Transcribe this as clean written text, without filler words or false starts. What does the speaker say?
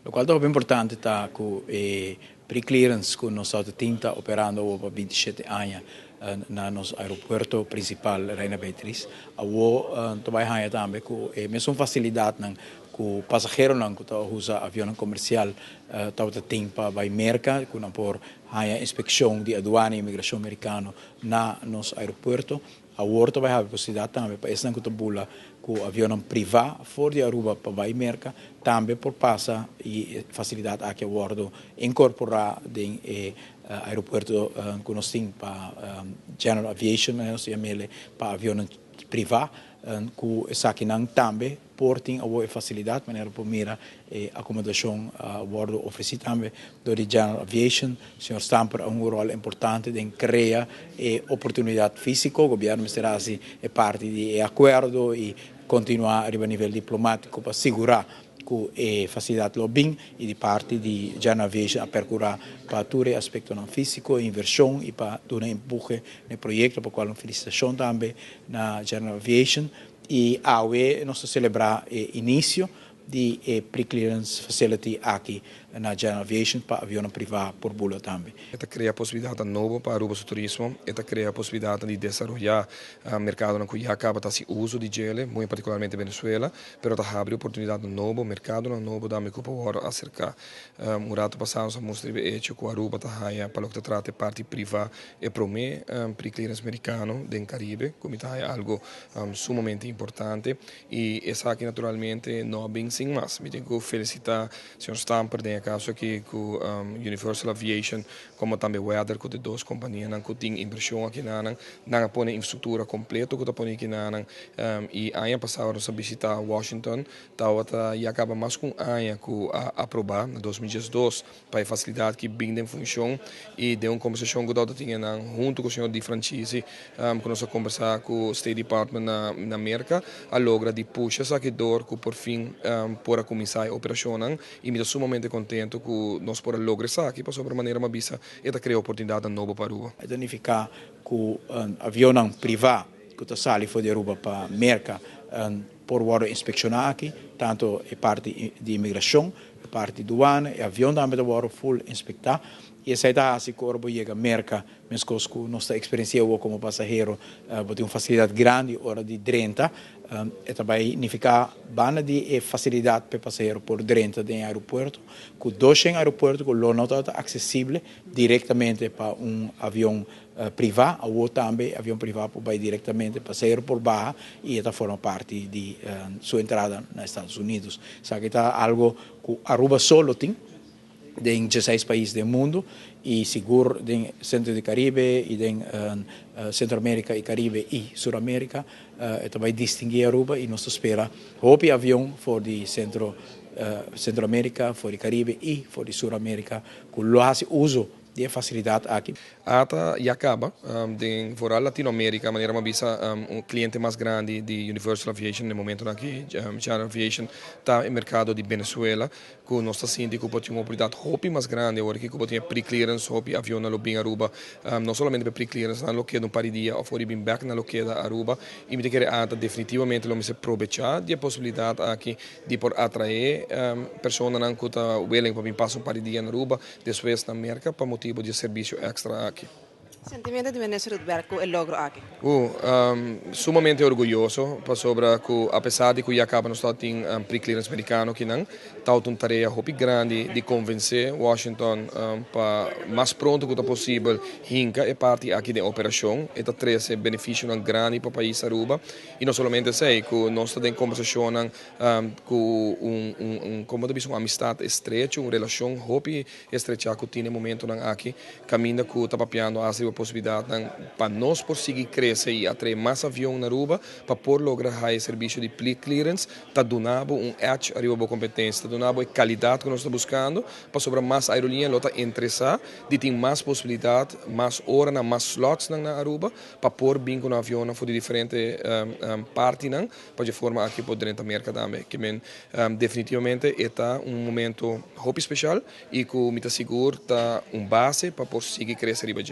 Loke ta importante ta ku e pre-clearance ku nos tin ta operando pa 27 aña na nos aeropuerto prinsipal Reina Beatriz. Awor ta bai haya tambe ku e mesun fasilidatnan ku pasaheronan ku ta usa avion komersial ta tin pa bai Merka, ku nan por haya inspekshon di aduana i imigrashon merikano na nos aeropuerto. Awor ta bai haya posibilidat tambe pa esnan ku ta bula ku avion privá for di Aruba pa bai Merka, tambe por pasa e fasilidat aki a wòrdu inkorporá den e aeropuerto ku nos tin pa General Aviation, nos yam'é pa avion privá, ku esakinan tambe por tin e fasilidat, manera por mira e akomodashon wòrdu ofresí tambe dor di General Aviation. Señor Stamper un ròl importante den krea e oportunidat físiko. Gobièrnu mester hasi e parti di akuerdo i kontinuá riba nivel diplomátiko pa sigurá ku e fasilidat lo bin, i di parti di General Aviation a perkurá pa tur e aspektonan físiko, invershon i pa duna empuhe na e proyekto, pa kual un felisitashon tambe na General Aviation. I awe nos ta selebrá e inisio di e pre-clearance facility aki na General Aviation pa avion privá por bula tambe. E ta krea posibilidat nobo pa Aruba su turismo, e ta krea posibilidat di desaroyá merkado ku ya kaba ta hasi uso di dje, muy partikularmente Venezuela, pero ta habri oportunidat nobo, merkado nobo tambe ku por aserká. Un ratu pasá nos a mustra e hecho ku Aruba ta haya pa loke ta trata parti privá e promé pre-clearance merikano den Karibe, ku ta algu sumamente importante, i esaki naturalmente no a bin sin mas. Mi tin ku felisitá señor Stamper den kaso aki ku Universal Aviation komo tambe Weather, ku dos kompanianan ku tin invershon aki nan, nan a pone infrastruktura kompleto ku ta pone aki nan. I aña pasá nos a bishitá Washington, tabata ya kaba mas ku un aña ku a aprobá na 2012 pa e fasilidat aki bin den funshon, i den un kombersashon ku tabatin huntu ku señor Di Francisi, ku nos a kombersá ku State Department na Amérika, a logra di pusha esaki dor ku por fin por a kuminsá e operashon, i mi ta sumamente kontentu ku nos por a logra esaki, pasobra, manera mi a bisa, e ta krea oportunidat nobo pa Aruba. Ta nifiká ku un avion privá ku ta sali for di Aruba pa Merka por wòrdu inspekshoná aki, tantu e parti di imigrashon, e parti duana, e avion tambe ta wòrdu full inspektá. I esei ta hasi ku ora bo yega Merka, meskos ku nos ta eksperensiá komo pasahero, bo tin un fasilidat grandi ora di drenta, e tambe nifiká banda di e fasilidat pa pasahero por drenta den aeropuerto, ku dos aeropuerto ku lo no ta aksesibel direktamente pa un avion privá, òf tambe avion privá por bai direktamente, pasahero por baha i ta forma parti di su entrada na Estados Unidos. Esaki ta algu ku Aruba solo tin den 16 pais di mundu i sigur den sentro di Karibe i den Sentroamérika i Karibe i Suramérika, ta bai distinguí Aruba, i nos ta spera hopi avion for di Sentroamérika, for di Karibe i for di Suramérika ku lo hasi uso di fasilidat aki. ATA ya kaba, den vooral Latinoamérika, manera mi a bisa, un kliente mas grandi di Universal Aviation na e momento aki, General Aviation, ta e merkado di Venezuela, ku nos ta sinti ku tin un oportunidat hopi mas grandi awor ku tin pre-clearance, hopi avion lo bin Aruba, no solamente pa pre-clearance, nan lo keda un par di dia òf bin bèk, nan lo keda Aruba, i mi ta kere ATA definitivamente lo mester probechá di e posibilidat aki di por atraé personanan ku ta willing pa bin pasa un par di dia na Aruba, despues na Amérika, pa motibu di servisio èkstra aki. Sentimentu di minister Rudberg ku e logro aki. Sumamente orguyoso pasobra ku apesar di ku ya kaba nos tin pre-clearance merikano akinan, ta un tarea hopi grandi di konvensé Washington pa mas pronto ku posibel hinka e parti aki di operashon, e ta trese benefisionan grandi pa pais Aruba, i no solamente esei, ku nos ta den kombersashon ku un, kon ta bisa, un amistat estrecho, un relashon hopi estrechá ku tin momentonan aki, kaminda ku ta papiando asina posibilidat pa nos por sigui krese i atraé mas avion na Aruba, pa por logra e servisio di pre-clearance, ta dunabo un edge ariba bo kompetensia, ta dunabo e kalidat ku nos ta buskando, pasobra mas aerolínea lo ta interesá di tin mas posibilidat, mas ora na mas slots na Aruba, pa por bin ku avion for di diferente partinan, pa di forma aki por drenta Amérika tambe. Ke men definitivamente ta un momento hopi spesial i ku mi ta sigur ta un base pa por sigui krese riba.